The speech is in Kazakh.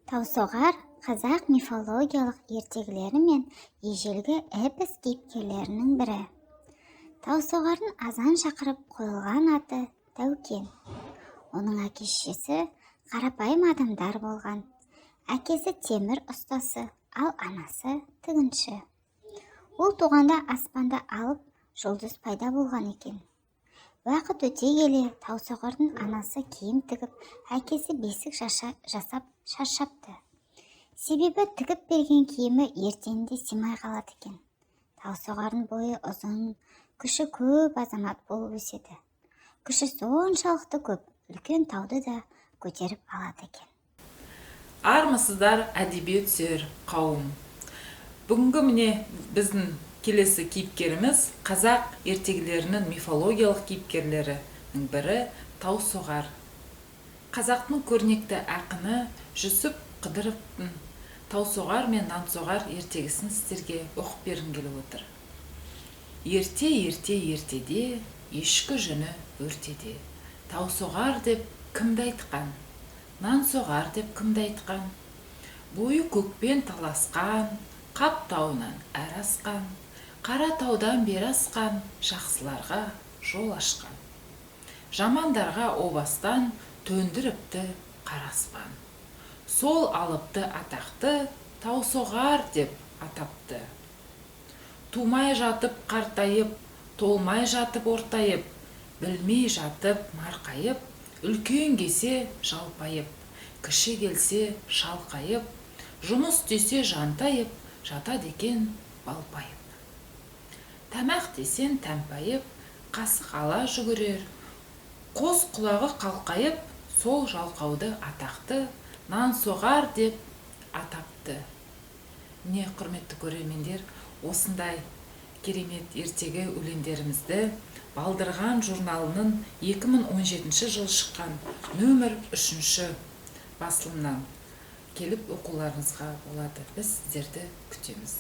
Таусоғар – қазақ мифологиялық ертегілері мен ежелгі эпос кейіпкерлерінің бірі. Таусоғардың азан шақырып қойылған аты Тәукен. Оның әке-шешесі қарапайым адамдар болған. Әкесі темір ұстасы, ал анасы тігінші. Ол туғанда аспанда алып жұлдыз пайда болған екен. Уақыт өте келе Таусоғардың анасы киім тігіп, әкесі бесік жасап шаршапты. Себебі тігіп берген киімі ертеңінде сыймай қалады екен. Таусоғардың бойы ұзын, күші көп азамат болып өседі. Күші соншалықты көп, үлкен тауды да көтеріп алады екен. Армысыздар, әдебиет сүйер қауым! Бүгінгі, міне, біздің келесі кейіпкеріміз қазақ ертегілерінің мифологиялық кейіпкерлерінің бірі Таусоғар. Қазақтың көрнекті ақыны Жүсіп Қыдыровтың «Таусоғар мен Нансоғар» ертегісін сіздерге оқып бергім келіп отыр. Ерте, ерте, ертеде, ешкі жүні өртеде, Таусоғар деп кімді айтқан, Нансоғар деп кімді айтқан? Бойы көкпен таласқан, Қап тауынан әрі асқан, Қара таудан бері асқан, жақсыларға жол ашқан, жамандарға о бастан төндіріпті қара аспан. Сол алыпты атақты Таусоғар деп атапты. Тумай жатып қартайып, толмай жатып ортайып, білмей жатып марқайып, үлкен келсе жалпайып, кіші келсе шалқайып, жұмыс десе жантайып, жатады екен балпайып. Тамақ десең тәмпайып, қасық ала жүгірер, қос құлағы қалқайып, сол жалқауды атақты Нансоғар деп атапты. Міне, құрметті көрермендер, осындай керемет ертегі өлеңдерімізді «Балдырған» журналының 2017 жыл шыққан нөмір үшінші басылымнан келіп оқуларыңызға болады. Біз сіздерді күтеміз.